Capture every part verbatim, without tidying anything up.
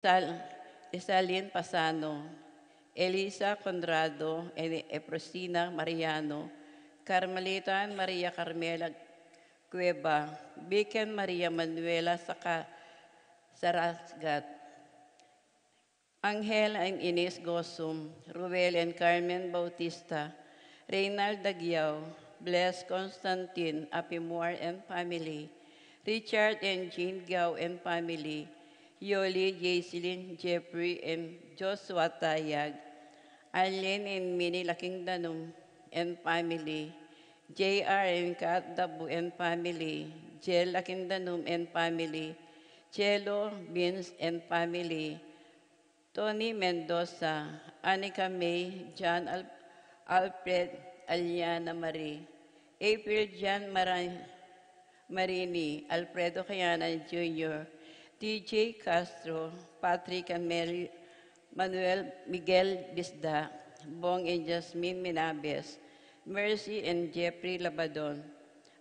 Sal-, Isalin Pasano, Elisa Conrado, Eni-, Efrosina Mariano, Carmelita and Maria Carmela Cueva, Vic and Maria Manuela Saka-, Sarasgat, Angel and Ines Gosum, Ruel and Carmen Bautista, Reynald Dagiao, Bless Constantine Apimuar and family, Richard and Jean Gao and family, Yoli, Jaiseline, Jeffrey and Joshua Tayag, Arlene and Minnie Lakindanum and family, J R and Kat Dabu and family, Jel Lakindanum and family, Chelo, Vince and family, Tony Mendoza, Anika May, John Al-, Alfred, Aliana Marie, April John Maran-, Marini, Alfredo Kayanan Junior, T J Castro, Patrick and Mel-, Manuel Miguel Bisda, Bong and Jasmine Minabes, Mercy and Jeffrey Labadon,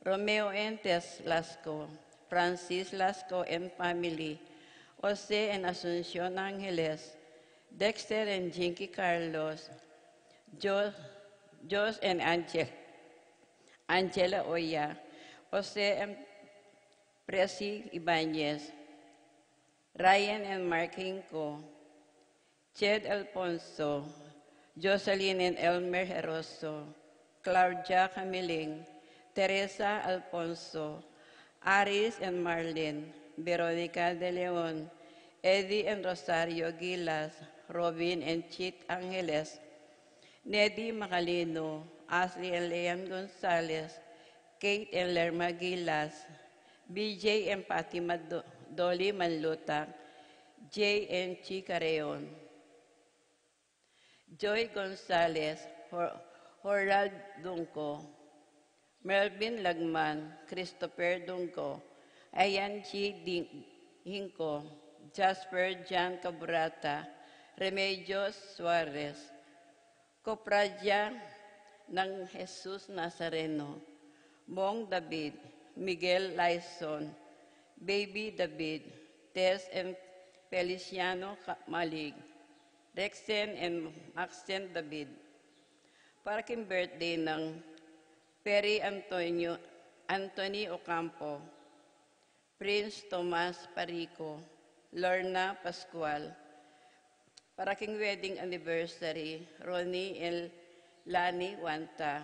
Romeo and Tess Lasco, Francis Lasco and family, Jose and Asuncion Angeles, Dexter and Jinky Carlos, Jo-, Jos and Angel, Angela Oya, Jose and Presi Ibanez, Ryan and Mark Hinco, Jed Alfonso, Jocelyn and Elmer Heroso, Claudia Camiling, Teresa Alfonso, Aris and Marlin, Veronica De Leon, Eddie and Rosario Gilas, Robin and Chit Angeles, Nedi Macalino, Ashley and Leon Gonzalez, Kate and Lerma Gilas, B J and Fatima Do-, Dolly Manluta, J and Chi Carreon, Joy Gonzalez, Hor-, Horald Dungco, Melvin Lagman, Christopher Dungco, Ayan G. Ding-, Hinco, Jasper John Cabrata, Remedios Suarez, Cofradia ng Jesus Nazareno, Bong David, Miguel Laison, Baby David, Tess and Feliciano Ka-, Malig, Rexen and Maxen David. Para king birthday ng Perry Antonio, Anthony Ocampo, Prince Tomas Parico, Lorna Pascual, para king wedding anniversary, Ronnie and Lani Wanta.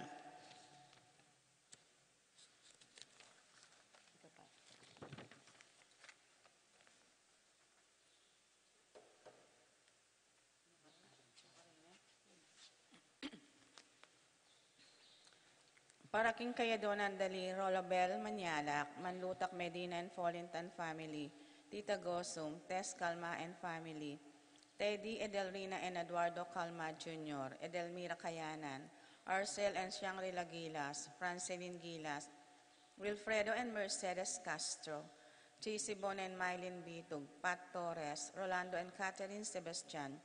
Para king kayaduanan da ri Rolabel Manyalak, Manlutak Medina and Folintan family, Tita Gosum, Tess Calma and family, Teddy, Edelrina and Eduardo Calma Junior, Edelmira Kayanan, Arcel and Shangri-La Gilas, Francelin Gilas, Wilfredo and Mercedes Castro, J C Bon and Mylene Bitug, Pat Torres, Rolando and Catherine Sebastian,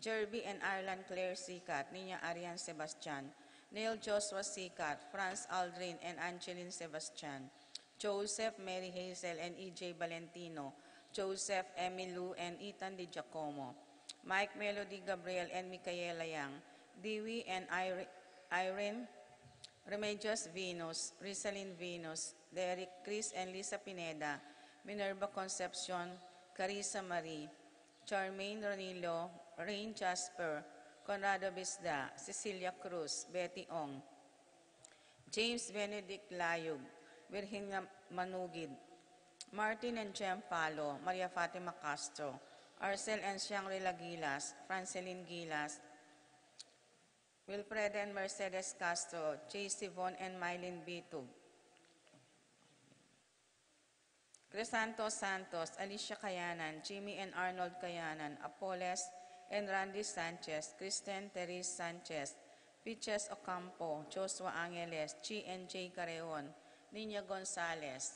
Jerby and Arlan Claire Sikat, Nina Arian Sebastian, Neil Joshua Sikat, Franz Aldrin and Angeline Sebastian, Joseph, Mary Hazel and E J Valentino, Joseph, Emmy Lou and Ethan Di Giacomo, Mike, Melody, Gabriel and Micaela Yang, Dewey and Ire-, Irene, Remedios Venus, Rizalin Venus, Derek, Chris and Lisa Pineda, Minerva Concepcion, Carissa Marie, Charmaine Ronilo, Rain Jasper, Conrado Bisda, Cecilia Cruz, Betty Ong, James Benedict Layug, Virginia Manugid, Martin and Jem Palo, Maria Fatima Castro, Arcel and Shangri-La Gilas, Francelin Gilas, Wilfred and Mercedes Castro, J C Von and Mylene Bitug, Crisanto Santos, Alicia Kayanan, Jimmy and Arnold Kayanan, Apoles and Randy Sanchez, Kristen Therese Sanchez, Piches Ocampo, Joshua Angeles, Chi and Jay Careon, Nina Gonzalez.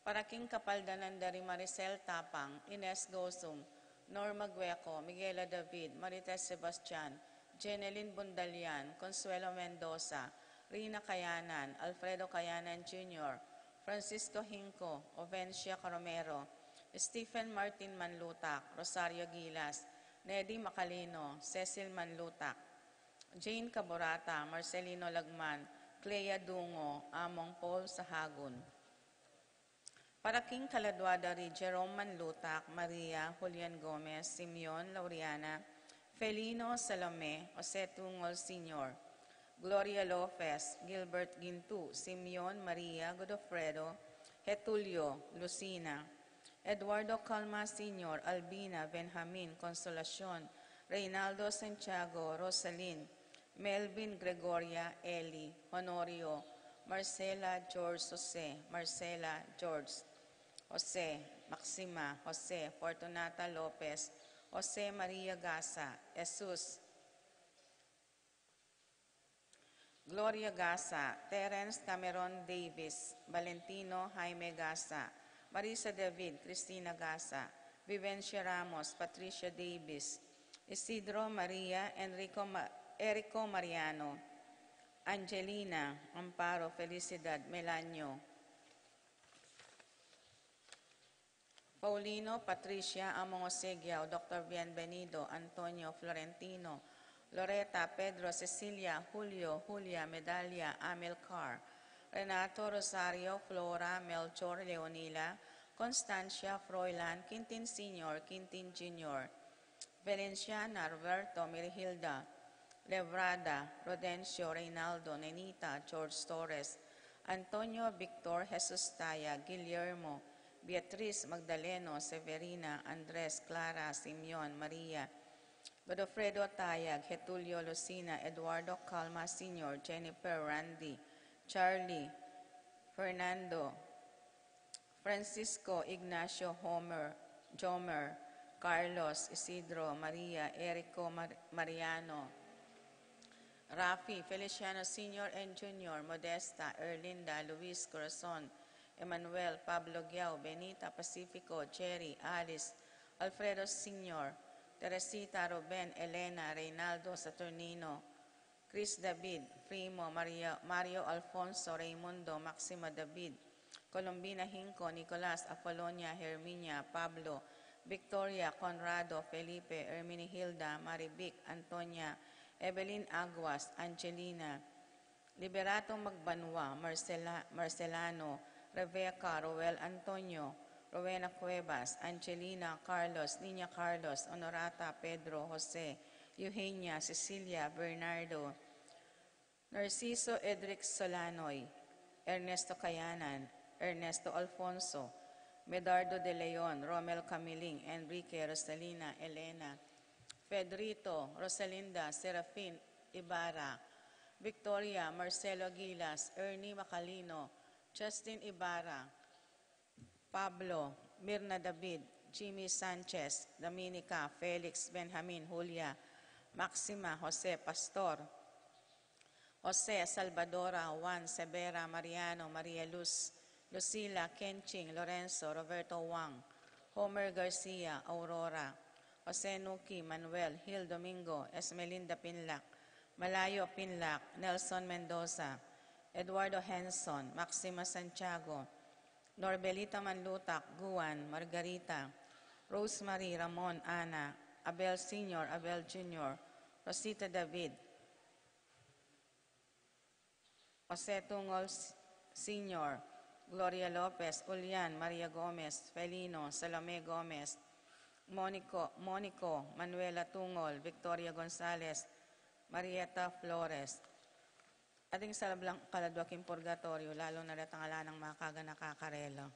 Para king kapaldanan da ri Maricel Tapang, Ines Gosum, Norma Gueco, Miguela David, Marites Sebastian, Jenelyn Bundalian, Consuelo Mendoza, Rina Kayanan, Alfredo Kayanan Junior, Francisco Hinco, Ovencia Romero, Stephen Martin Manlutak, Rosario Gilas, Nedy Macalino, Cecil Manlutak, Jane Caburata, Marcelino Lagman, Clea Dungo, Among Paul Sahagun. Para king kaladua da ri Jerome Manlutak, Maria, Julian Gomez, Simeon, Lauriana, Felino, Salome, Jose Tungol Senior, Gloria Lopez, Gilbert Gintu, Simeon, Maria, Godofredo, Getulio, Lucina, Eduardo Calma Senior, Albina, Benjamin, Consolacion, Reynaldo, Santiago, Rosalin, Melvin, Gregoria, Eli, Honorio, Marcela, George, Jose, Marcela, George, Jose, Maxima, Jose, Fortunata Lopez, Jose Maria Gasa, Jesus, Gloria Gasa, Terence Cameron Davis, Valentino Jaime Gasa, Marisa David, Cristina Gasa, Vivencia Ramos, Patricia Davis, Isidro Maria, Enrico Ma-, Erico Mariano, Angelina, Amparo, Felicidad, Melanio, Paulino, Patricia, Among Osegiao, Doctor Bienvenido, Antonio, Florentino, Loreta, Pedro, Cecilia, Julio, Julia, Medalia, Amilcar, Renato, Rosario, Flora, Melchor, Leonila, Constancia, Froilan, Quintin Senior, Quintin Junior, Valenciana, Roberto, Mirhilda, Levrada, Rodencio, Reynaldo, Nenita, George Torres, Antonio, Victor, Jesus Taya, Guillermo, Beatriz, Magdaleno, Severina, Andres, Clara, Simeon, Maria, Godofredo Tayag, Getulio, Lucina, Eduardo, Calma Senior, Jennifer, Randy, Charlie, Fernando, Francisco, Ignacio, Homer, Jomer, Carlos, Isidro, Maria, Erico, Mar-, Mariano, Rafi, Feliciano Senior and Junior, Modesta, Erlinda, Luis, Corazon, Emmanuel, Pablo Giao, Benita, Pacifico, Jerry, Alice, Alfredo Senior, Teresita, Ruben, Elena, Reynaldo, Saturnino, Chris David, Primo, Maria, Mario Alfonso, Raimundo, Maxima David, Colombina Hinco, Nicolas, Apolonia, Herminia, Pablo, Victoria, Conrado, Felipe, Herminihilda, Marivic, Antonia, Evelyn Aguas, Angelina, Liberato Magbanua, Marcela-, Marcelano, Rebecca, Roel Antonio, Rowena Cuevas, Angelina, Carlos, Niña Carlos, Honorata, Pedro, Jose, Eugenia, Cecilia, Bernardo, Narciso Edric Solanoy, Ernesto Cayanan, Ernesto Alfonso, Medardo de Leon, Romel Camiling, Enrique, Rosalina, Elena, Fedrito, Rosalinda, Serafin Ibarra, Victoria, Marcelo Gilas, Ernie Macalino, Justin Ibarra, Pablo, Mirna David, Jimmy Sanchez, Dominica, Felix, Benjamin, Julia, Maxima, Jose, Pastor, Jose, Salvadora, Juan, Severa, Mariano, Maria Luz, Lucila, Kenching, Lorenzo, Roberto Wang, Homer Garcia, Aurora, Jose Nuki, Manuel, Hil Domingo, Esmelinda Pinlac, Malayo Pinlac, Nelson Mendoza, Eduardo Henson, Maxima Santiago, Norbelita Manlutak, Guan, Margarita, Rosemary, Ramon, Ana, Abel Senior, Abel Junior, Rosita David, Jose Tungol S-, Senior, Gloria Lopez, Ulian, Maria Gomez, Felino, Salome Gomez, Monico, Monico, Manuela Tungol, Victoria Gonzalez, Marieta Flores. Ating sablang kaladua king purgatoryo, lalu na retang ala nang makaganaka karela.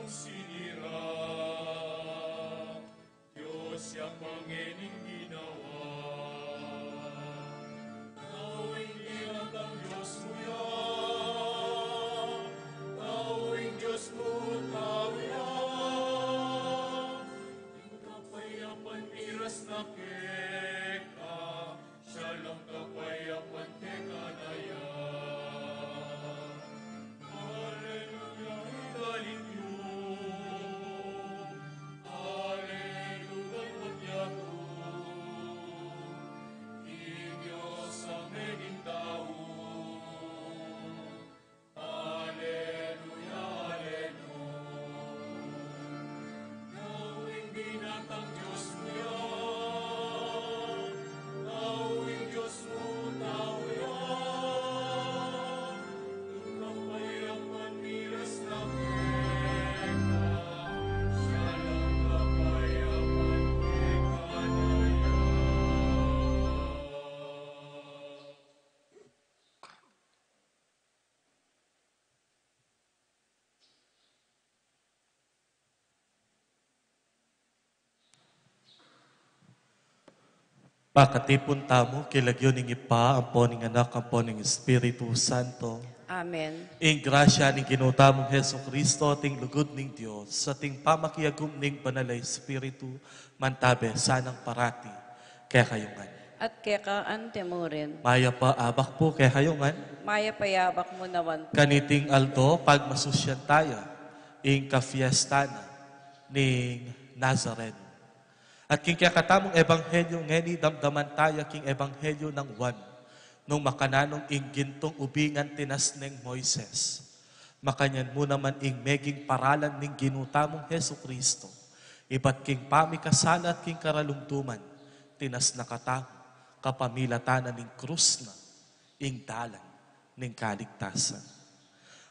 Sinira, Dios, ya pa ngening ginawa. Tau ing binatang Dios mu ya, tau ing Dios mu tau ya. Ing kapayapan miras na keka, siya lang kapayapan keka na ya. Aleluya, ing galing yu. Aleluya, ing patyatu. Ing Dios a meging tau. Aleluya, aleluya. Tau ing binatang Dios mu ya. Tau ing Dios mu tau ya. Ing kapayapan miras na keka, siya lang kapayapan keka na ya. Pakatipun tamu king lagyu ning Ibpa, ampo ning Anak, ampo ning Espiritu Santo. Amen. Ing grasya ning Ginu tamung Jesucristo, at ing lugud ning Dios, at ing pamakiagum ning Banal a Espiritu, mantabe sanang parati kekayu ngan. At keka antimurin. Mayap a abak pu kekayu ngan. Mayap a abak mu naman. Kaniting aldo, pagmasusyan taya ing kafiestan na ning Nazareno. At king kekatamung ebanghelyu ngeni, damdaman taya king ebanghelyu nang Juan, nung makananu ing gintung ubingan tinas neng Moises, makanyan mu naman ing meging paralan ning Ginu tamung Jesucristo, ibat king pamikasala at king karalumduman, tinas na katamu kapamilatan na ning krus na, ing dalan ning kaligtasan.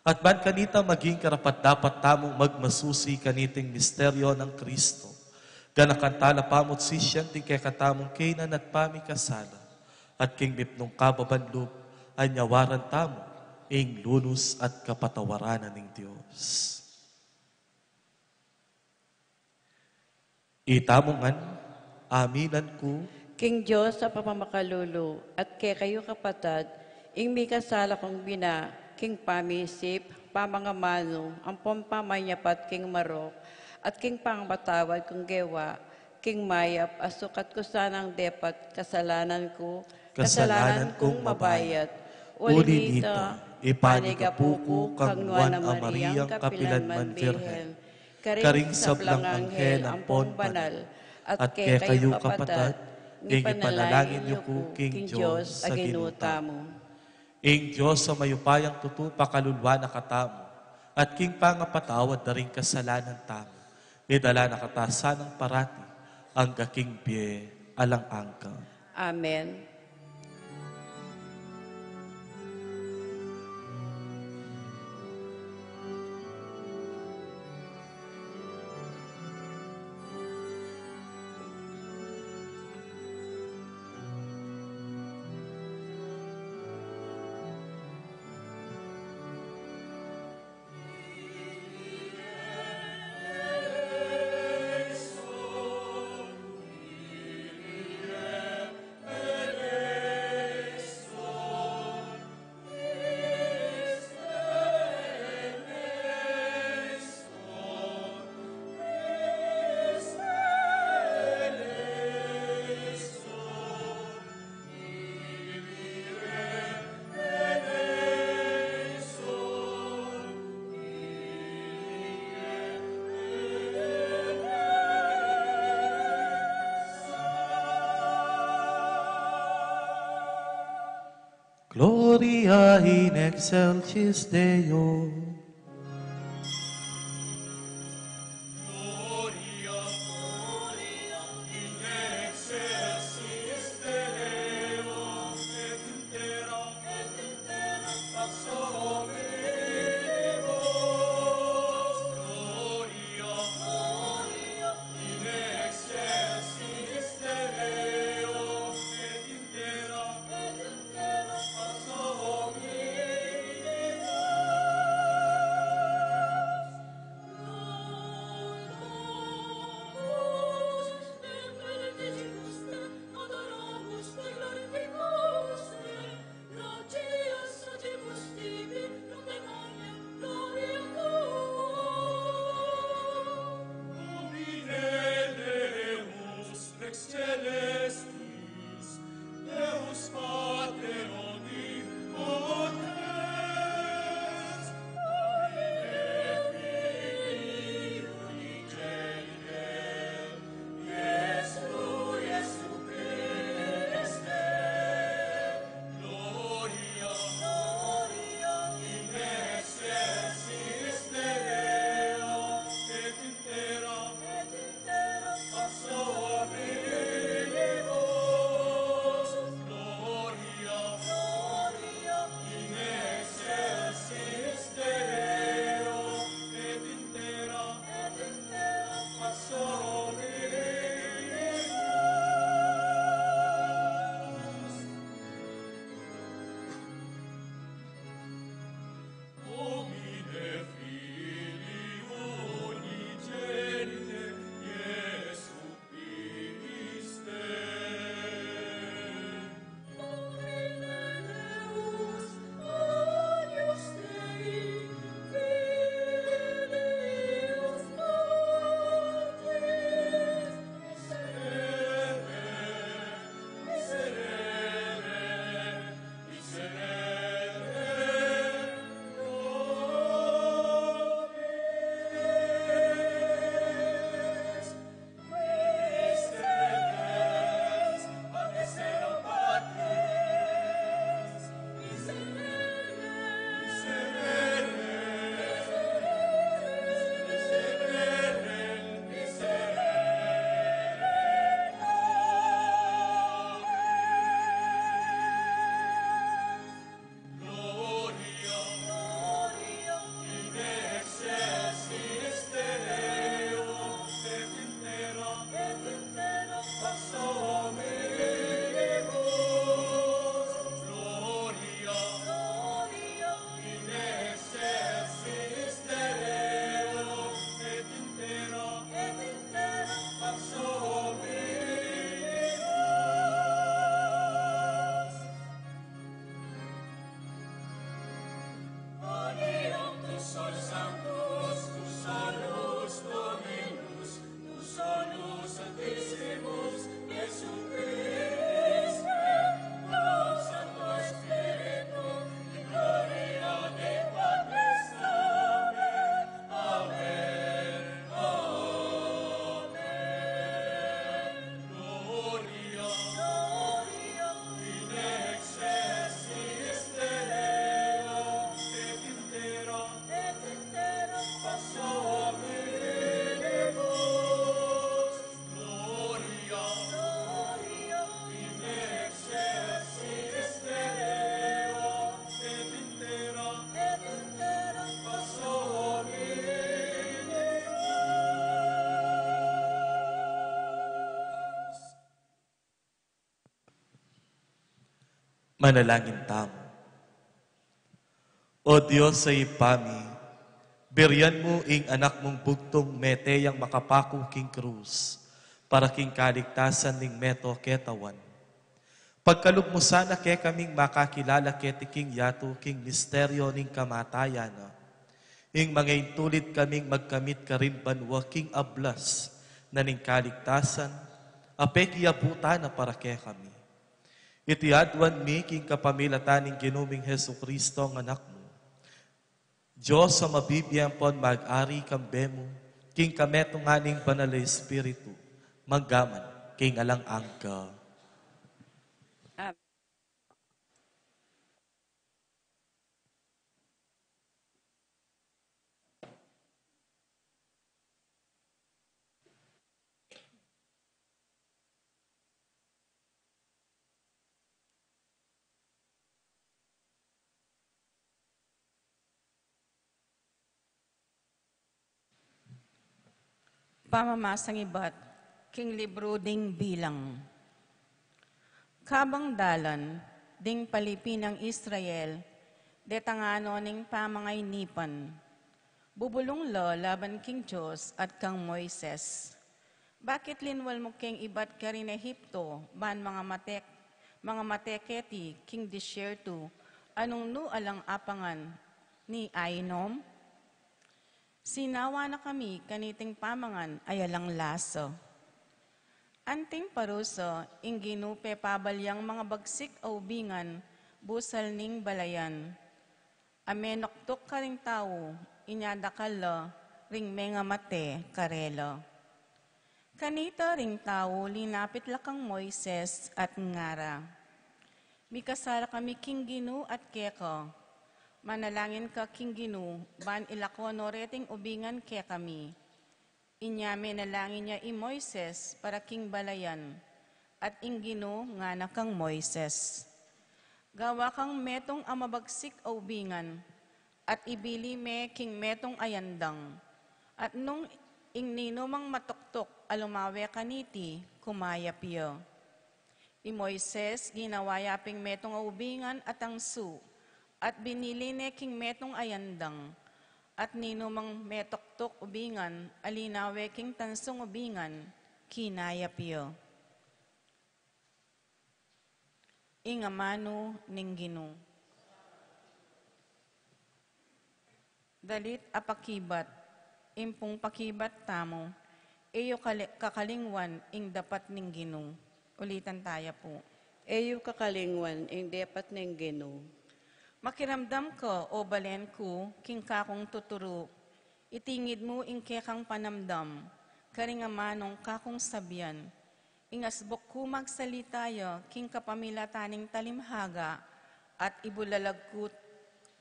At ban kanita maging karapat-dapat tamung magmasusi kaniting misteryo nang Kristo, ganakan tala pamu't sisian ting kekatamung kainan at pamikasala, at king mipnung kababan lub, anyawaran tamu ing lunus at kapatawaran na ning Dios. Itamu ngan, aminan ku king Dios a mapamakalulu, at kekayu kapatad, ing mikasala kung bina, king pamisip, pamangamanu, ampon pamanyapat king marok, at king pangamatawad kung gewa, king mayap a sukat ku sanang depat kasalanan ku, kasalanan kung mabayat. Uli nita, ipanigapu ku kang Nuan a Mariang kapilan man Birhen, karing sablang anghel ampon banal, at kekayu kapatad, ing ipanalangin yu ku king Dios a Ginu tamu. Ing Dios a mayupayang tutu pakaluluan na katamu, at king pangapatawad da ring kasalanan tamu, idala na kata sanang parati angga king bie alang angga. Amen. Gloria in excelsis Deo. Manalangin tamu. O Dios a Ibpa mi, birian mu ing Anak mung bugtung mete yang makapaku king krus, para king kaligtasan ning meto ketawan. Pagkalub mu sana kekaming makakilala keti king yatu king misteryo ning kamatayan na, ing mangaintulid kaming magkamit karin banua king ablas na ning kaligtasan, a pekiabutan na para kekami. Iti aduan mi king kapamilatan ning Ginu ming Jesucristo a Anak mu. Dios a mabibie ampon mag-ari kambe mu, king kametungan ning Banal a Espiritu, mangga man king alang angga. Amen. Pamamasang ibat king libru ding Bilang. Kabang dalan ding palipi nang Israel, detang anuan ning pamangainipan, bubulung la laban king Dios at kang Moises. Bakit linwal mu keng ibat karin Egipto, ban mangamate, mangamate keti king disyertu, a nung nu alang apangan ni ainom? Sinawa na kami kaniting pamangan a alang lasa. Anting parusa ing Ginu pepabalyang mangabagsik a ubingan busal ning balayan. A menuktuk karing tau, inya dakal la ring mengamate karela. Kanita ring tau linapit la kang Moises at ngara, "Mikasala kami king Ginu at keka. Manalangin ka king Ginu, ban ilako no reting ubingan kekami." Inya menalangin ya i Moises para king balayan, at ing Ginu ngana kang Moises, "Gawa kang metung a mabagsik a ubingan, at ibili me king metung a yandang, at nung ing ninumang matuktuk a lumawe kaniti, kumayap ya." I Moises ginawa ya ping metung a ubingan a tangsu, at binili ne king metung a yandang, at ninumang metuktuk ubingan a linawe king tangsung ubingan, kinayap ya. Ing amanu ning Ginu. Dalit a pakibat, impung pakibat tamu, e yu kali-, kakalingwan ing depat ning Ginu. Ulitan taya pu. E yu kakalingwan ing depat ning Ginu. Makiramdam ka, o balen ku, king kakung tuturu, itingid mu ing kekang panamdam karing amanung kakung sabian. Ing asbuk ku magsalita ya king kapamilatan ning talimhaga, at ibulalag ku,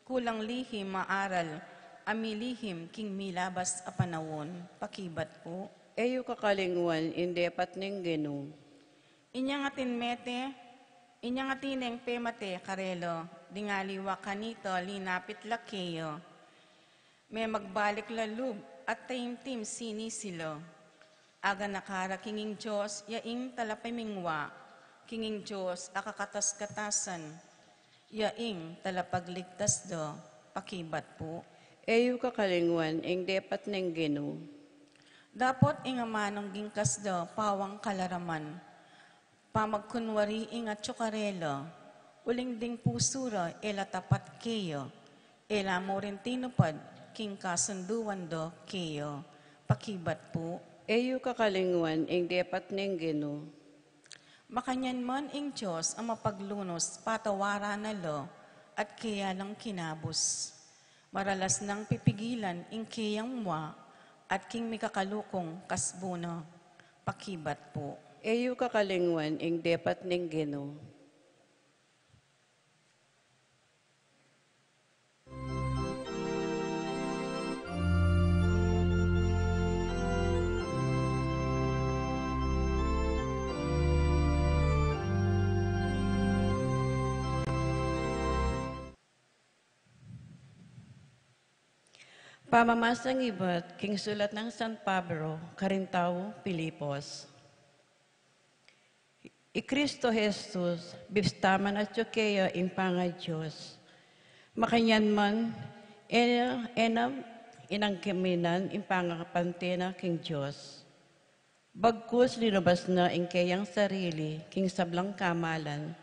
ku lang lihim a aral a milihim king milabas a panaun. Pakibat pu. E yu kakalingwan ing depat ning Ginu. Inyang atin mete, inyang atin neng pemate karela, ding aliwa kanita linapit la keya. Me magbalik la lub at taimtim sinisi la. Aganaka ra king ing Dios, ya ing talapamingwa, king ing Dios a kakatas-katasan, ya ing talapagligtas da. Pakibat pu. E yu kakalingwan ing depat ning Ginu. Dapot ing amanung gingkas da pawang kalaraman, pamagkunwari ing atyu karela, uling ding pusu ra e la tapat keya, e la mu rin tinupad king kasunduan da keya. Pakibat pu. E yu kakalingwan ing depat ning Ginu. Makanyan man ing Dios a mapaglunus, patawaran na la at keya lang kinabus. Maralas nang pipigilan ing keyang mua at king mikakalukung kasbu na. Pakibat pu. E yu kakalingwan ing depat ning Ginu. Pamamasang ibat king sulat nang San Pablo karing tau Filipos. I Kristo Jesus, bista man atyu kaya ing pangaDios. Makanyan man, e na, e na inangkaminan ing pangakapante na king Dios. Bagkus linubas na ing keyang sarili king sablang kamalan,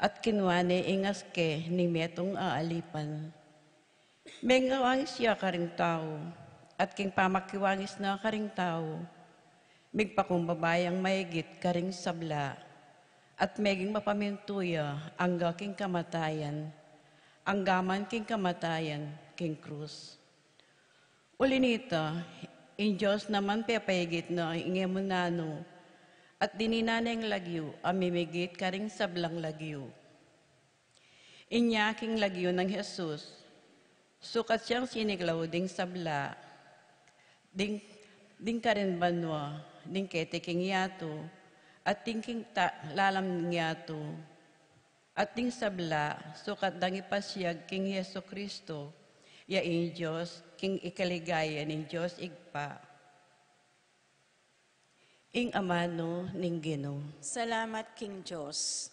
at kinua ne ing aske ning metung a alipan. Mengawangis ya karing tau, at king pamakiwangis na karing tau, migpakumbaba yang maigit karing sabla, at meging mapamintu ya angga king kamatayan, angga man king kamatayan king krus. Uli nita, ing Dios naman pepaigit na ing e mu nanu, at dininan neng lagyu a mimigit karing sablang lagyu. Inya king lagyu nang Jesus, sukat yang siniklaud ding sabla, ding, ding karin banua, ding keti king yatu, at ding king ta-, lalam ning yatu, at ding sabla, sukat dang ipasiag king Jesu Kristo, ya ing Dios, king ikaligaya ning Dios Ibpa. Ing amanu ning Ginu. Salamat king Dios.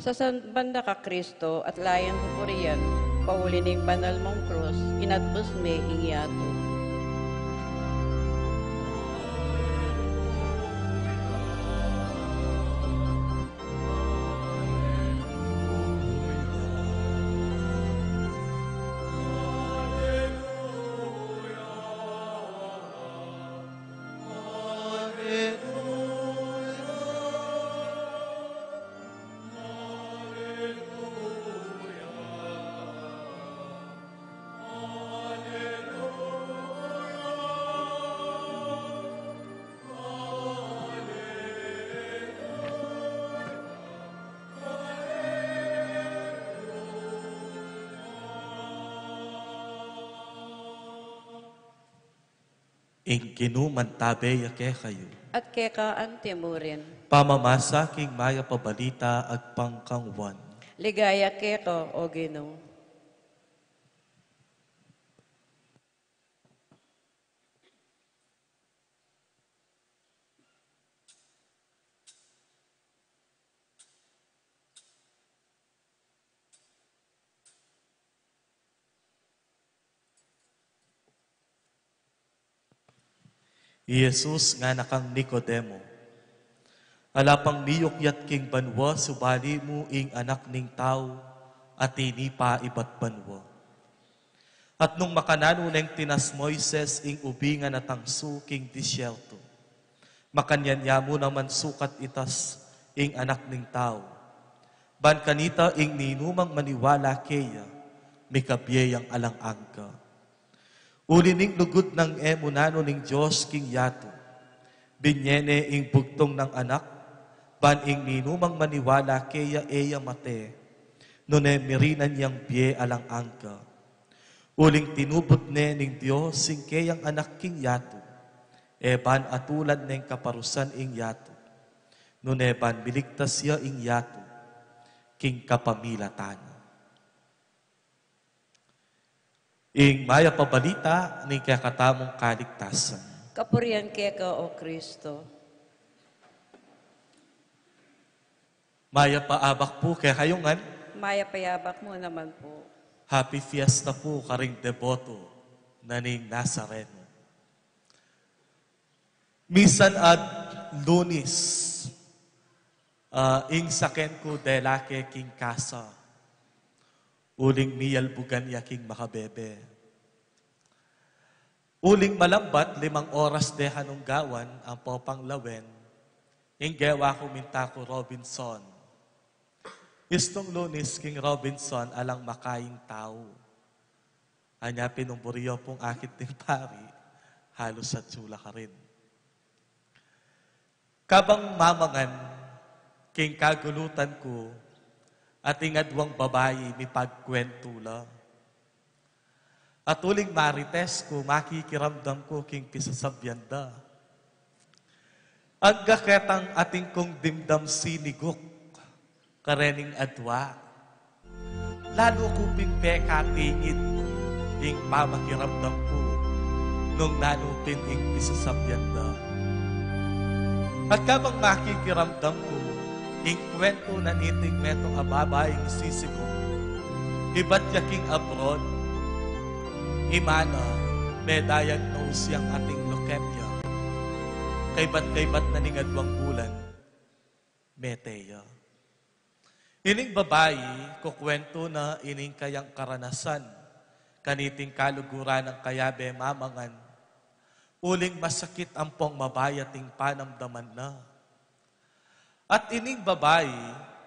Sasamban da ka Kristo at layan pupurian, pauli ning banal mong krus, inatbus me ing yatu. Ing Ginu mantabe ya kekayu. At keka antimurin. Pamamasa king Mayap a Balita agpang kang Juan. Ligaya keka, O Ginu. I Jesus ngana kang Nicodemo, ala pang miyukyat king banua subali mu ing Anak ning Tau atin pa ibat banua. At nung makananu neng tinas Moises ing ubingan a tangsu king disyerto, makanyan ya mu naman sukat itas ing Anak ning Tau, ban kanita ing ninumang maniwala keya, mikabie yang alang angga. Uli ning lugud nang e mu nanu ning Dios king yatu, binye ne ing bugtung nang Anak, ban ing ninumang maniwala keya e ya mate, nune mirinan yang bie alang angga. Uling tinubud ne ning Dios ing keyang Anak king yatu, e ban atulan neng kaparusan ing yatu, nune ban miligtas ya ing yatu king kapamilatan na. Ing Mayap a Balita ning kekatamung kaligtasan. Kapurian keka, O Kristo. Mayap a abak pu kekayu ngan. Mayap a abak mu naman pu. Happy Fiesta pu karing deboto na ning Nazareno. Misan at Lunis, ah, ing saken ku dela ke king kasa, uling miyalbugan ya king makabebe. Uling malambat limang oras de hanunggawan ampong panglawen, ing gewa ku minta ku Robinson. Istung Lunis king Robinson alang makaing tau. Anya pin nung buri yu pung akit ning pari, halos atsu la karin. Kabang mamangan king kagulutan ku, ating adwang babai mipagkwentu la. At uling marites ku, makikiramdam ku king pisasabian da. Angga ketang atin kung dimdam siniguk karening adwa. Lalu ku pin pekatingid ing pamakiramdam ku nung nanu pin ing pisasabian da. At kabang makikiramdam ku ing kwentu na niting metung a babaing sisiku, ibat ya king abroad, i mana, me-diagnose yang ating leukemia. Kaybat-kaybat na ning adwang bulan, mete ya. Ining babai, kukwentu na ining kayang karanasan kaniting kaluguran nang kayabe mamangan, uling masakit ampong mabayat ing panamdaman na. At ining babai,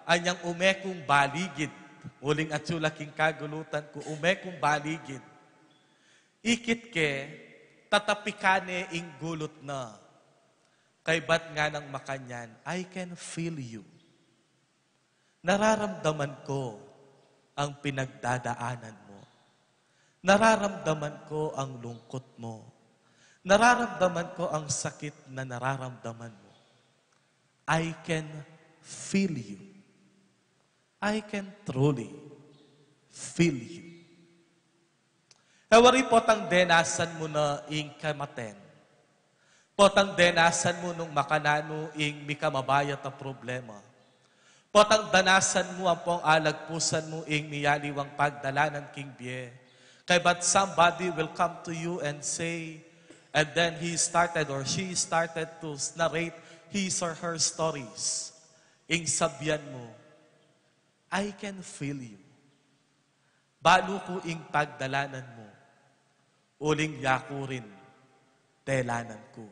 anyang umekung baligid, uling atsu la king kagulutan ku, umekung baligid, ikit ke, tatapikan ne ing gulut na. Kaybat nganang makanyan, "I can feel you." Nararamdaman ko ang pinagdadaanan mo. Nararamdaman ko ang lungkot mo. Nararamdaman ko ang sakit na nararamdaman mo. I can feel you. I can truly feel you. E wari potang denasan mu na ing kamaten. Potang denasan mu nung makananu ing mikamabayat a problema. Potang danasan mu ampong alagpusan mu ing miyaliwang pagdalanan king bie. Kaybat somebody will come to you and say, and then he started or she started to narrate his or her stories. Ing sabian mu, "I can feel you. Balu ku ing pagdalanan mu. Uling yaku rin, delanan ku.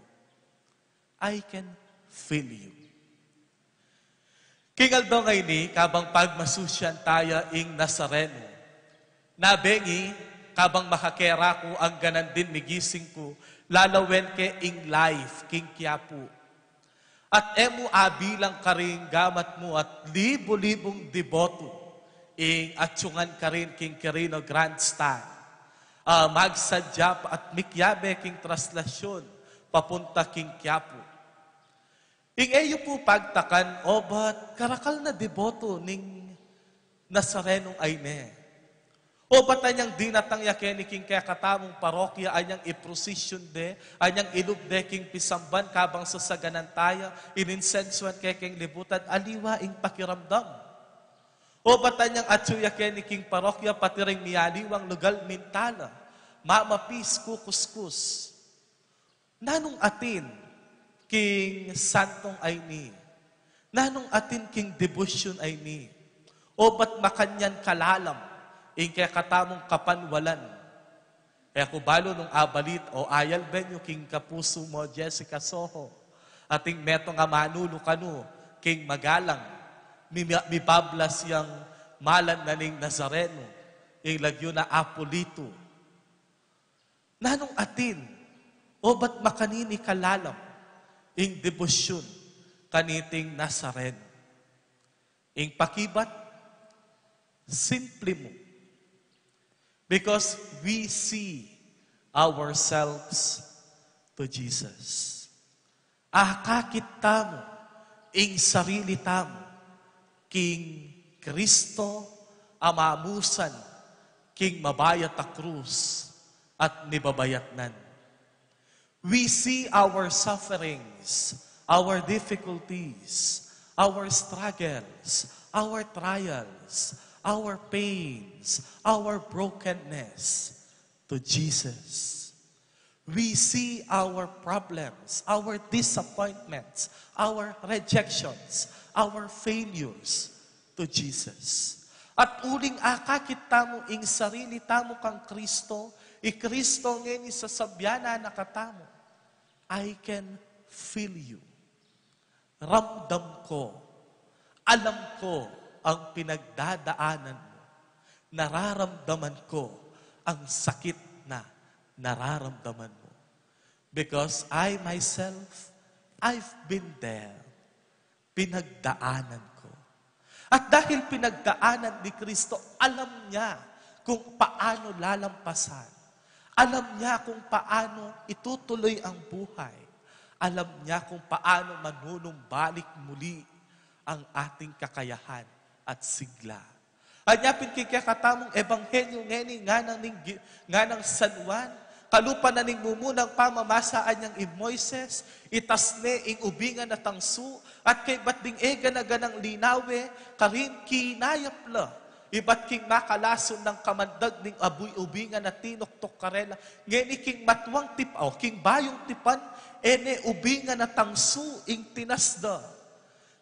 I can feel you." King aldo ngeni, kabang pagmasusyan taya ing Nazareno, na bengi, kabang makakera ku angganan din migising ku, lalawen ke ing live king Quiapo. At e mu abilang karing gamat mu at libu-libung deboto ing atyungan karin king Quirino Grandstand. A, magsadya pa at mikiabe king traslasyun papunta king Quiapo. Ing e yu pu pagtakan, obat karakal na deboto ning Nazarenong ayni. Obat anyang dinatang ya keni king kekatamung parokya, anyang iprosesyon de, anyang ilub de king pisamban, kabang sasaganan taya ing insensuan kekeng libutan, aliwa ing pakiramdam. Obat anyang atyu ya keni king parokya, pati ring miyaliwang lugal, minta la, mamapis, kukuskus. Nanung atin king santong ayni? Nanung atin king debosyun ayni? Obat makanyan kalalam ing kekatamung kapanwalan? E ku balu nung abalit o ayalben yu king kapusu mu, Jessica Soho, ating metung a manulu kanu king magalang, mi-, mibablas yang malan na ning Nazareno, ing lagyu na Apolito. Nanung atin, obat makanini kalalam ing debosyun kaniting Nazareno? Ing pakibat, simple mu. Because we see ourselves to Jesus. Akakit tamu ing sarili tamu king Kristo a mamusan king mabayat a krus at mibabayatnan. We see our sufferings, our difficulties, our struggles, our trials, our pains, our brokenness to Jesus. We see our problems, our disappointments, our rejections, our failures to Jesus. At uling akakit tamu ing sarili tamu kang Kristo, I Kristo ngeni sasabyan na katamu, "I can feel you." Ramdam ko, alam ko ang pinagdadaanan mo. Nararamdaman ko ang sakit na nararamdaman mo. Because I myself, I've been there. Pinagdaanan ko. At dahil pinagdaanan ni Kristo, alam niya kung paano lalampasan. Alam niya kung paano itutuloy ang buhay. Alam niya kung paano manunumbalik muli ang ating kakayahan at sigla. Anya pin king kekatamung ebanghelyo ngeni, nganang ning gi-, nganang San Juan, kalupa na ning mumunang pamamasa, anyang i Moises, itas ne ing ubingan a tangsu, at kaybat ding e gana-ganang linawe, karin kinayap la ibat king makalason nang kamandag ning abuy ubingan a tinuktuk karela. Ngeni king matuang tip-, o, king bayung tipan, e ne ubingan a tangsu ing tinas da,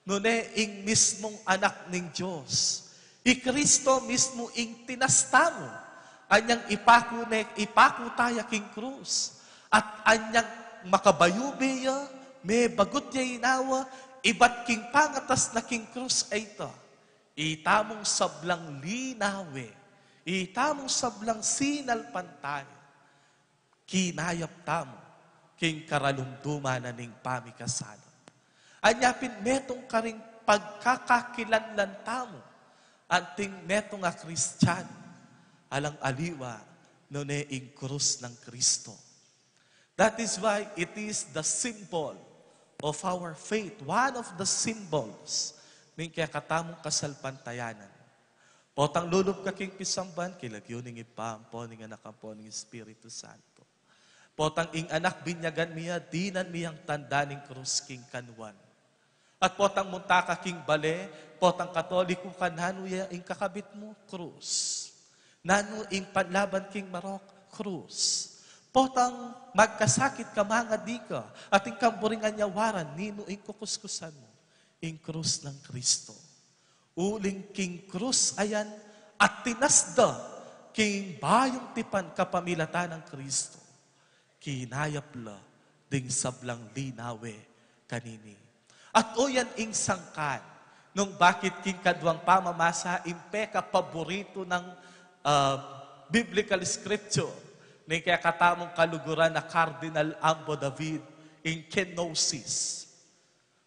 nune ing mismung Anak ning Dios. I Kristo mismu ing tinas tamu. Anyang ipaku ne, ipaku taya king krus. At anyang makabayubi ya, mebagut ya inawa, ibat king pangatas na king krus a ita, itamung sablang linawe, itamung sablang sinalpantaya, kinayap tamu king karalumduman na ning pamikasalan. Anya pin metung karing pagkakakilanlan tamu anting metung a Kristiano, alang aliwa nune ing krus nang Kristo. That is why it is the symbol of our faith, one of the symbols ning kekatamung kasalpantayanan. Potang lulub ka king pisamban, king lagyu ning Ibpa, ampo ning Anak, ampo ning Espiritu Santo. Potang ing Anak binyagan mi ya, dinan mi yang tanda ning krus king kanuan. At potang munta ka king bale, potang Katoliko ka, nanu ya ing kakabit mu? Krus. Nanu ing panlaban king marok? Krus. Potang magkasakit ka, mangadi ka, at ing kamburingan ya waran, ninu ing kukuskusan mu? Ing krus nang Kristo. Uling king krus a yan, at tinas da king bayung tipan kapamilatan nang Kristo, kinayap la ding sablang linawe kanini. At o yan ing sangkan nung bakit king kaduang pamamasa ing pekapaboritu nang, ah, biblical scripture ning kekatamung kaluguran a Cardinal Ambo David, ing kenosis.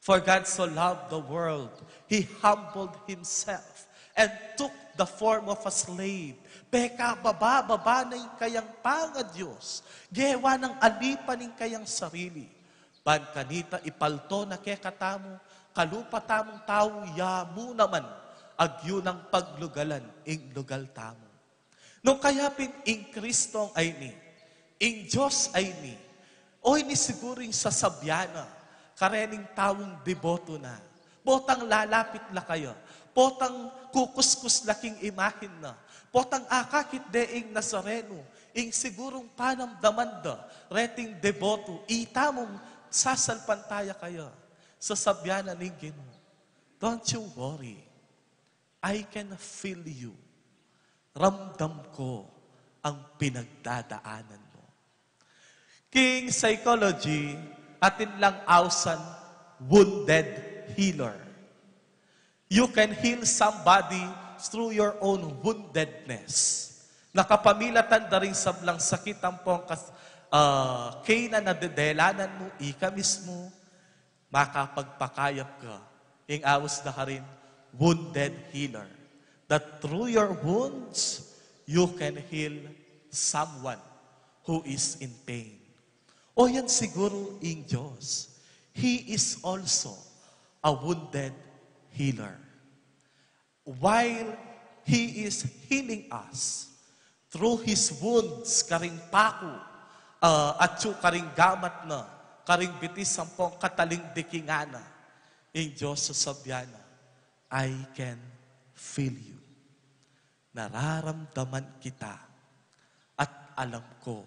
For God so loved the world, He humbled Himself and took the form of a slave. Pekababa-baba na ing kayang pangaDios, gewa nang alipan ing kayang sarili. Ban kanita ipalto na kekatamu, kalupa tamung tau, ya mu naman agyu nang paglugalan ing lugal tamu. Nung kaya pin ing Kristong ayni, ing Dios ayni, o ini siguru ing sasabyan na karening taung deboto na. Potang lalapit la kaya, potang kukuskus la king imahen na, potang akakit de ing Nazareno, ing sigurung panamdaman da reting deboto, itamung sasalpantaya kaya, sasabyan na ning Ginu, "Don't you worry. I can feel you." Ramdam ko ang pinagdadaanan mo. King psychology, atin lang ausan wounded healer. You can heal somebody through your own woundedness. Na kapamilatan da ring sablang sakit ampong kas-, ah, kena na dedelanan mu, ika mismu, makapagpakayap ka. Ing aus da karin, wounded healer. That through your wounds, you can heal someone who is in pain. O yan siguru ing Dios. He is also a wounded healer. While He is healing us through His wounds, karing paku, ah, atyu karing gamat na, karing bitis ampong katalingdikingan na, ing Dios sasabyan na, "I can feel you." Nararamdaman kita at alam ko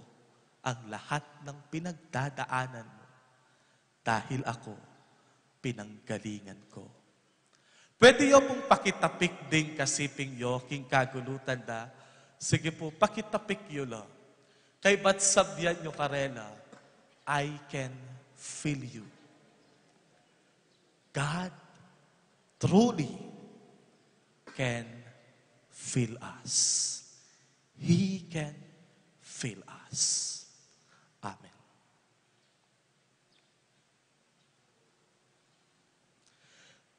ang lahat ng pinagdadaanan mo dahil ako pinanggalingan ko. Pwede yo pung pakitapik ding kasiping yo king kagulutan da. Sige pu, pakitapik yo la. Kaybat sabyan yu karela, "I can feel you." God truly can feel us. He can feel us. Amen.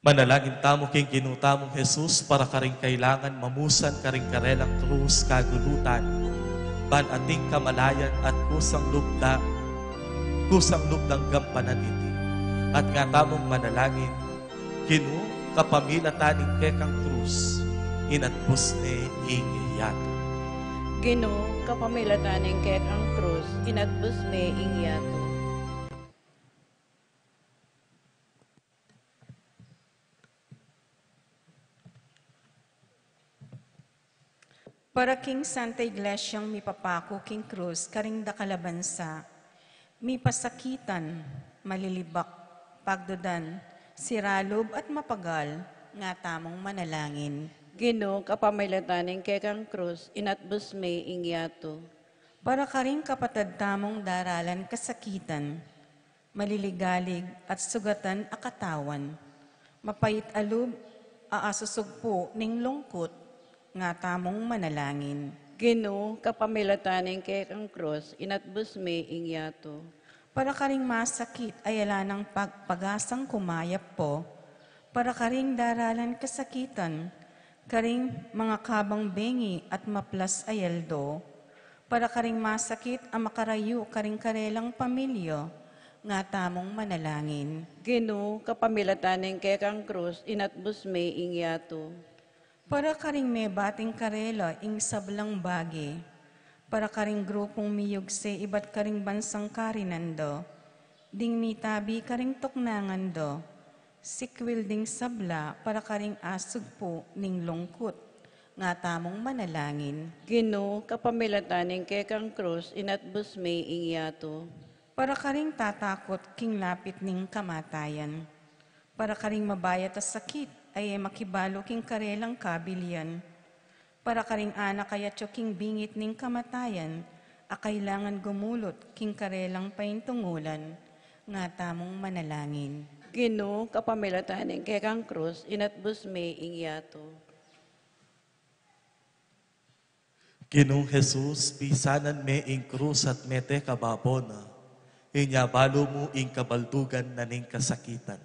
Manalangin tamu king Ginu tamung Jesus para karing kailangan mamusan karing karelang krus kagulutan, ban ating kamalayan at kusang lub da, kusang lub dang gampanan iti. At nga tamung manalangin, Ginu, kapamilatan ning kekang krus, inatbus ne ing yatu. Ginu, kapamilatan ning kekang krus, inatbus ne ing yatu. Para king Santa Iglesia mipapaku king krus karing dakal a bansa, mipasakitan, malilibak, pagdudan, sira lub at mapagal, nga tamung manalangin. Ginu, kapamilatan ning kekang krus, inatbus me ing yatu. Para karing kapatad tamung daralan kasakitan, maliligalig at sugatan a katawan, mapait a lub, a asusugpu ning lungkut, nga tamung manalangin. Ginu, kapamilatan ning kekang krus, inatbus me ing yatu. Para karing masakit a ala nang pag-, pag-asang kumayap pu, para karing daralan kasakitan, karing mangakabang bengi at maplas a aldo, para karing masakit a makarayu karing karelang pamilya, nga tamung manalangin. Ginu, kapamilatan ning kekang krus, inatbus me ing yatu. Para karing mebating karela ing sablang bage, para karing grupung miyugse ibat karing bansang karinan da, ding mitabi karing tuknangan da, sikwil ding sabla para karing asugpu ning lungkut, nga tamung manalangin. Ginu, kapamilatan ning kekang krus, inatbus me ing yatu. Para karing tatakut king lapit ning kamatayan, para karing mabayat a sakit a e makibalu king karelang kabilian, para karing anak a atyu king bingit ning kamatayan, a kailangan gumulut king karelang paintungulan, nga tamung manalangin. Ginu, kapamilatan ning kekang krus, inatbus me ing yatu. Ginung Jesus, pisanan me ing krus at mete ka babo na, inya balu mu ing kabaldugan na ning kasakitan.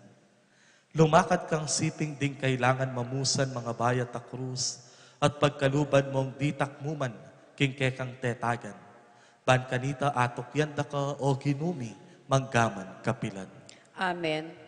Lumakat kang siping ding kailangan mamusan mangabayat a krus, at pagkaluban mung ditak mu man king kekang tetagan. Ban kanita atukyan da ka, o Ginu mi, manggaman kapilan. Amen.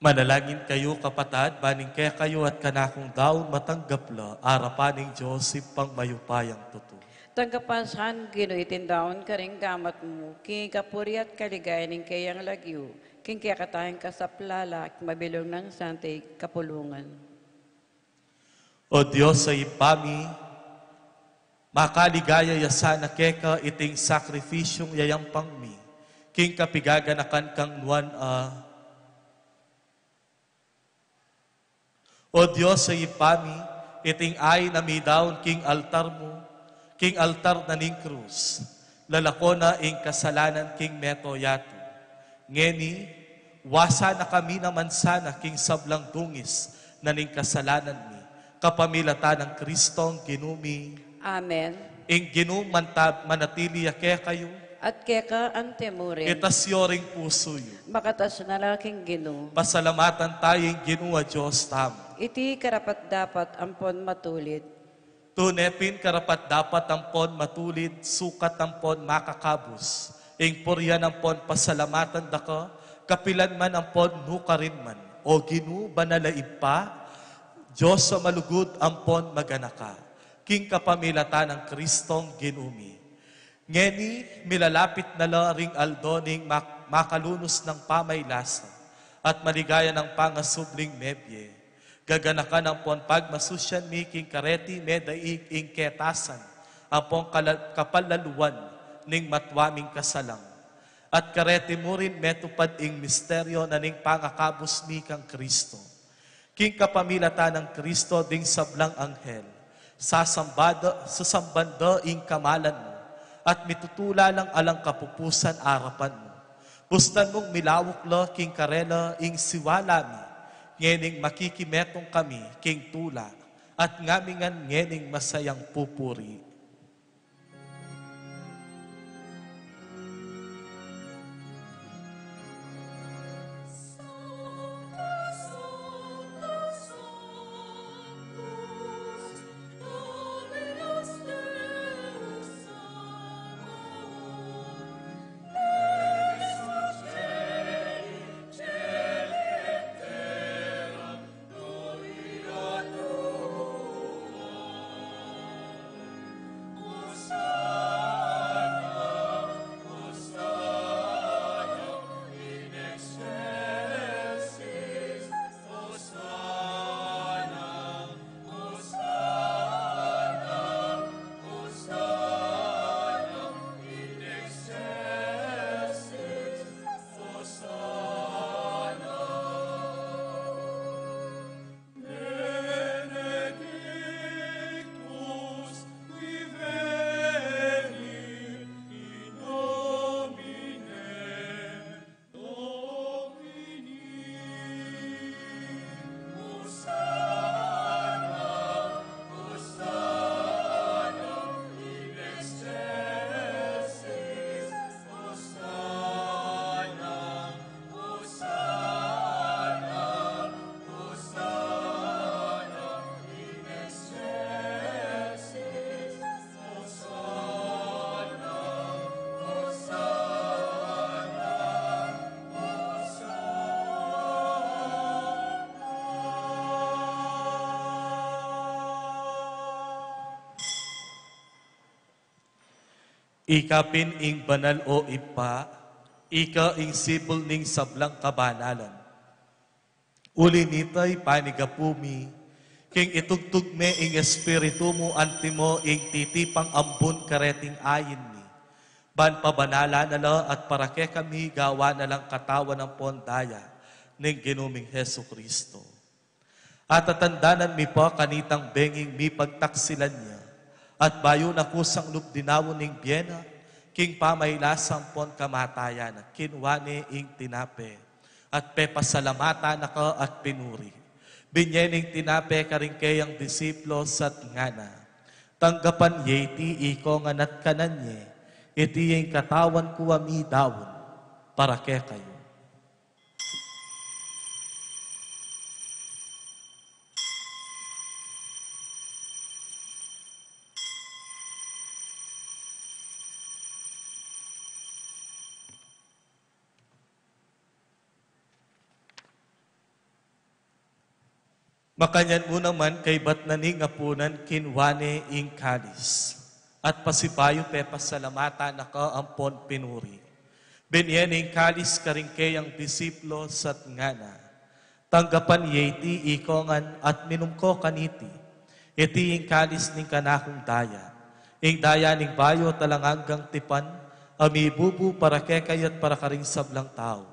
Manalangin kayu, kapatad, ban ing kekayu at kanakung daun matanggap la arapan ning Dios Ibpang mayupayang tutu. Tanggapan sa Ginu iting daun karing gamat mu, king kapurian at kaligayan ning keyang lagyu, king kekatang kasaplalan at mabilug nang Santa Kapulungan. O Dios a Ibpa mi, makaligaya ya sana keka iting sakripisyung yayampang mi, king kapigaganakan kang Nuan a. O Dios a Ibpa mi, iting ain a midaun king altar mu, king altar na ning krus, lalako na ing kasalanan king meto yatu. Ngeni, wasa na kami naman sana king sablang dungis na ning kasalanan mi, kapamilatan nang Kristong Ginu mi. Amen. Ing Ginu mantab-, manatili ya kekayu. At keka antimurin. Itas yu ring pusu yu. Makatas na la king Ginu. Pasalamatan tamu ing Ginu a Dios tamu. Iti karapat-dapat ampon matulid. Tune pin karapat-dapat ampon matulid, sukat ampon makakabus, ing purian ampon pasalamatan da ka, kapilan man ampon nukarin man, O Ginu, banal a Ibpa, Dios a malugud ampon maganaka, king kapamilatan nang Kristong Ginu mi. Ngeni, milalapit na la ring aldo ning mak-, makalunus nang pamaylasa at maligaya nang pangasubling mebie. Gaganakan ampon pagmasusyan mi king kareti medaig ing ketasan ampon kala-, kapalaluan ning matwa ming kasalang. At kareti mu rin metupad ing misteryo na ning pangakabus mi kang Kristo. King kapamilatan nang Kristo ding sablang anghel, sasamba da, sasamban da ing kamalan mu, at mitutula lang alang kapupusan arapan mu. Bustan mung milauk la king karela ing siwala mi, ngening makikimetung kami king tula, at ngamingan ngening masayang pupuri. Ika pin ing banal, o Ibpa, ika ing sibul ning sablang kabanalan. Uli nita, ipanigapu mi king itugtug me ing Espiritu mu, antimo ing titipang ambun kareting ain mi, ban pabanalan na la at para kekami gawan na lang katawan ampon daya ning Ginu ming Jesucristo. Atatandanan mi pa kanitang benging mipagtaksilan ya, at bayu na kusang lub dinaun ing bie na, king pamaylasa ampon kamatayan na, kinua ne ing tinape, at pepasalamatan na ka at pinuri. Binye ne ing tinape karing keyang disipulus at ngana: Tanggapan ye iti ikongan at kanan ye, iti ing katawan ku a midaun para kekayu. Makanyan mu naman kaybat na ning apunan, kinua ne ing kalis, at pasibayu pepasalamatan na ka ampon pinuri. Binie ne ing kalis karing keyang disipulus at ngana: Tanggapan ye iti ikongan at minum ko kaniti. Iti ing kalis ning kanakung daya, ing daya ning bayu at alang anggang tipan, a mibubu para kekayu at para karing sablang tau.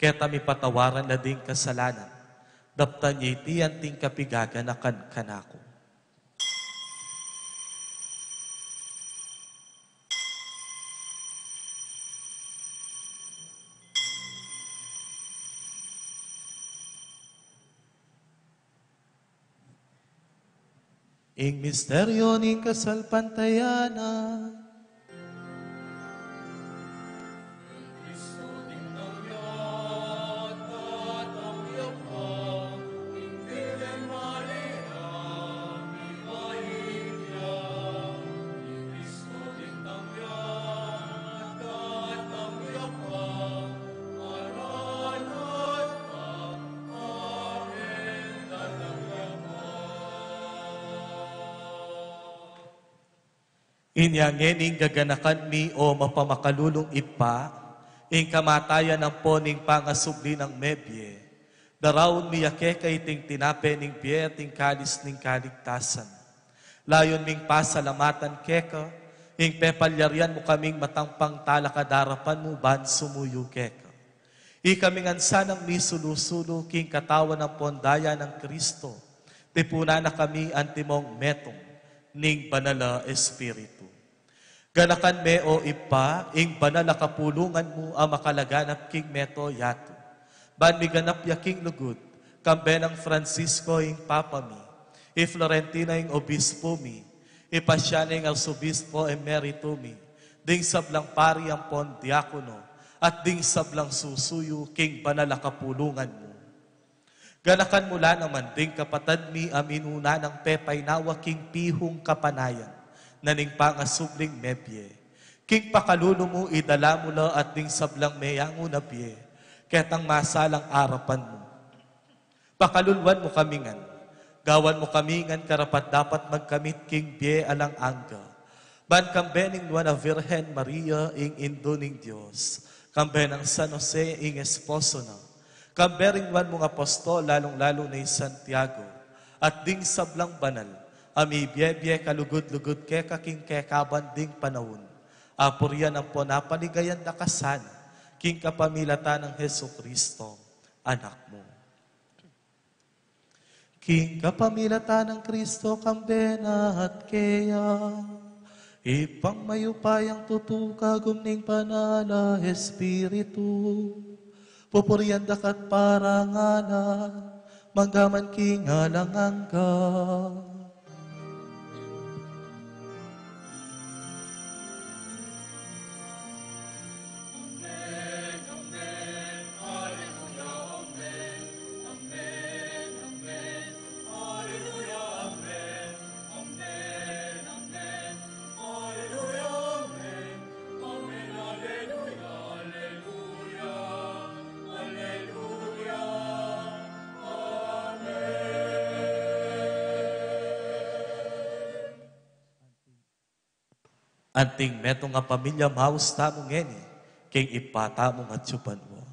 Keta mipatawaran la ding kasalanan. Daptan ye iti anting kapigaganakan kanaku. Ing misteryu ning kasalpantayanan. Inya ngeni gaganakan mi, o mapamakalulung Ibpa, ing kamatayan ampon ing pangasubli nang mebie, daraun mi ya keka iting tinape ning bie at ing kalis ning kaligtasan. Layun ming pasalamatan keka ing pepalyarian mu kaming matampang talakad arapan mu ban sumuyu keka. Ikami ngan sanang misulu-sulu king katawan ampon daya nang Kristo, tipunan na kami antimong metung ning Banal a Espiritu. Ganakan me, o Ibpa, ing banal a kapulungan mu a makalaganap king mabilug a yatu, ban miganap ya king lugud, kambe nang Francisco ing Papa mi, i Florentina ing Obispo mi, i Pasiano ing Arsobispo Emerito mi, ding sablang pari ampon diakono, at ding sablang susuyu king banal a kapulungan mu. Ganakan mu la naman ding kapatad mi a minuna nang pepainawa king pihung kapanayan na ning pangasubling mebie. King pakalulu mu, idala mu la at ding sablang meyangu na bie ketang masalang arapan mu. Pakaluluan mu kami ngan, gawan mu kami ngan karapat-dapat magkamit king bie alang angga, ban kambe ning Nuan a Virgen Maria, ing Indu ning Dios, kambe nang San Jose ing esposo na, kambe ring nuan mung apostol, lalung-lalu na i Santiago, at ding sablang banal a mibie-bie kalugud-lugud keka king kekaban ding panaun, apurian ampon apaligayan da ka sana, king kapamilatan nang Jesucristo, Anak mu. King kapamilatan nang Kristo, kambe na at keya, Ibpang mayupayang tutu, kagum ning Banal a Espiritu, pupurian da ka at parangalan, mangga man king alang angga. Anting metung a pamilya, maus tamu ngeni king Ibpa tamung atsu banua.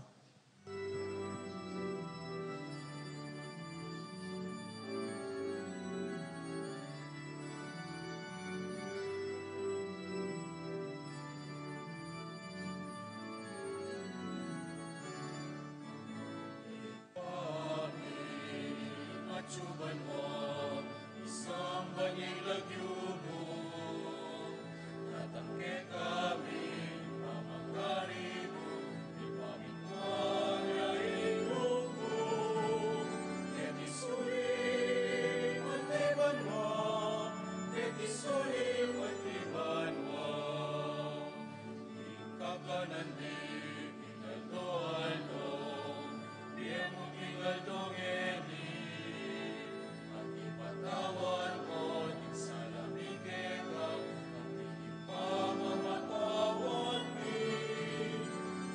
Atsu banua, isamban ya ing lagyu mu, datang kekami ing pamagari mu, mipamintuan ya ing lub mu, keti sulip anti banua, keti sulip anti banua. Ing kakanan mi king aldo-aldo, ibie mu king aldo ngeni, at ipatawad mu ding sala mi keka, anti ing pamamatawad mi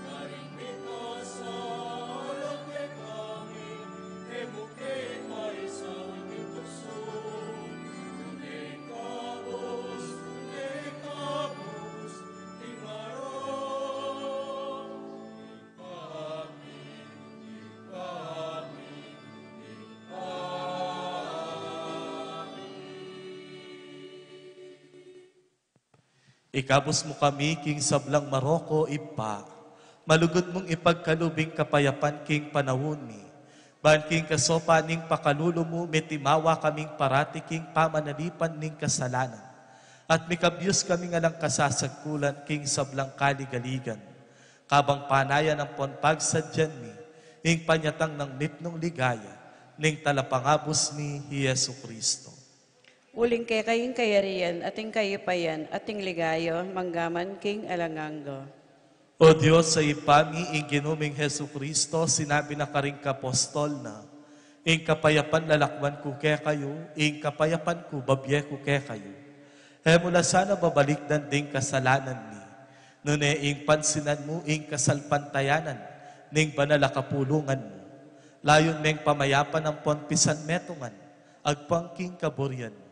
karing mikasala kekami, e mu ke paisaul Ikabus mu kami king sablang marok, Ibpa, malugud mung ipagkalub ing kapayapan king panaun mi, ban king kasopan ning pakalulu mu mitimawa kaming parati king pamanalipan ning kasalanan, at mikabyus kaming alang kasasagkulan king sablang kaligaligan, kabang panayan ampon pagsadyan mi ing panyatang nang mitmung ligaya ning Talapangabus mi, i Jesucristo. Uling keka ing kayarian, at ing kayupayan, at ing ligaya, manggaman king alang angga. O Dios a Ibpa mi, ing Ginu ming Jesucristo, sinabi na karing kapostol na, "Ing kapayapan lalakwan ku kekayu, ing kapayapan ku babie ku kekayu." E mu la sana babalikdan ding kasalanan mi, nune ing pansinan mu ing kasalpantayanan ning banal a kapulungan mu. Layun meng pamayapan ampon pisanmetungan agpang king kaburian mu.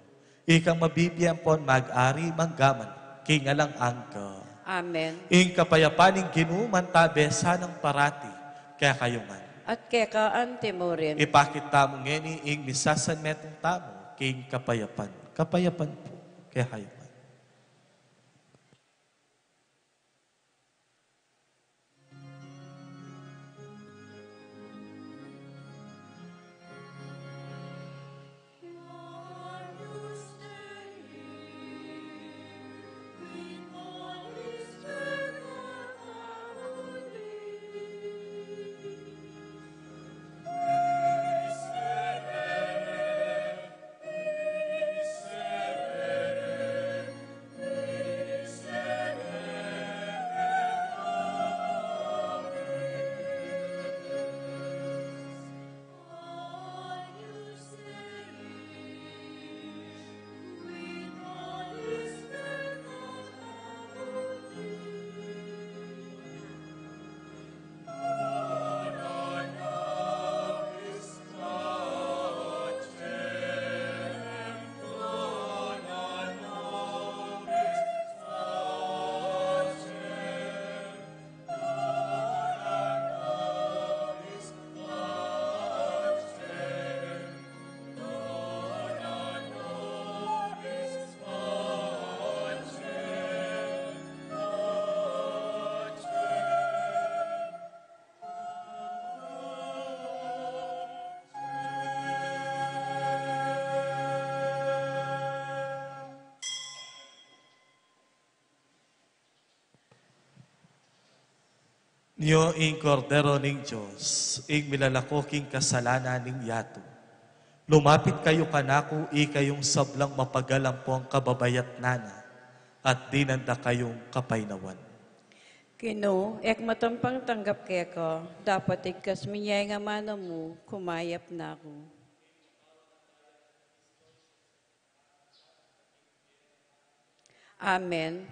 Ikang mabibie ampon mag-ari manggaman king alang angga. Amen. Ing kapayapan ning Ginu mantabe sanang parati kekayu ngan. At keka anti mu rin. Ipakit tamu ngeni ing misasanmetung tamu king kapayapan. Kapayapan pu kekayu ngan. Nyo ing Kordero ning Dios, ing milalako king kasalanan ning yatu. Lumapit kayu kanaku, ikayung sablang mapagal ampong kababayatnan na, at dinan da kayung kapaynawan. Ginu, e ku matampang tanggap keka, dapot igkas mu ing amanu mu, kumayap na ku. Amen.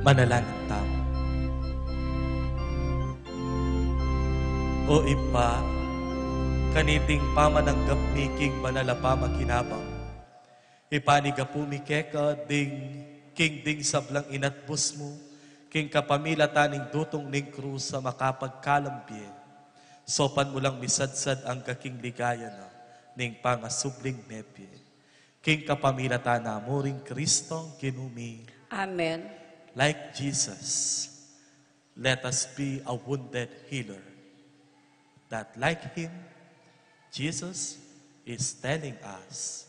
Manalangin tamu. O Ibpa, kaniting pamananggap mi king banal a pamakinabang, ipanigapu mi keka ding, king ding sablang inatbus mu, king kapamilatan ning dutung ning krus a makapagkalam bie. Saupan mu lang misadsad angga king ligaya na ning pangasubling mebie. King kapamilatan na mu ring Kristong Ginu mi. Amen. Like Jesus, let us be a wounded healer. That like him, Jesus is telling us,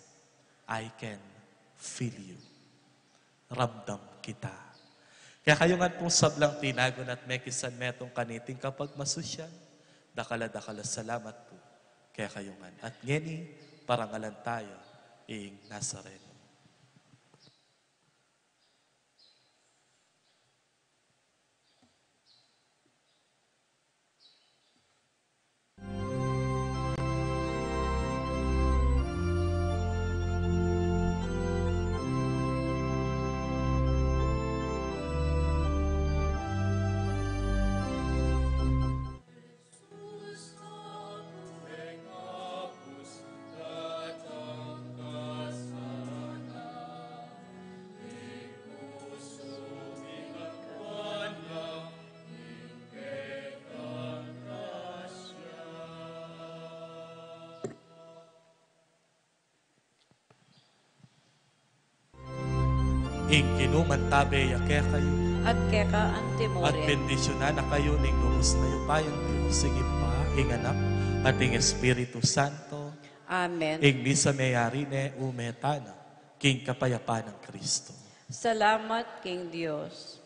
"I can feel you." Ramdam kita. Kekayu ngan pung sablang tinagun at mekisan metung kaniting kapagmasusyan, dakal a dakal a salamat pu kekayu ngan. At ngeni, parangalan taya ing Nazareno. Ing Ginu mantabe ya kekayu. At keka antimurin. At bendisyunan na kayu ning lubus na yu pa, ing Dios, ing Ibpa, ing Anak, at ing Espiritu Santo. Amen. Ing misa meyari ne, ume tana king kapayapan nang Kristo. Salamat king Dios.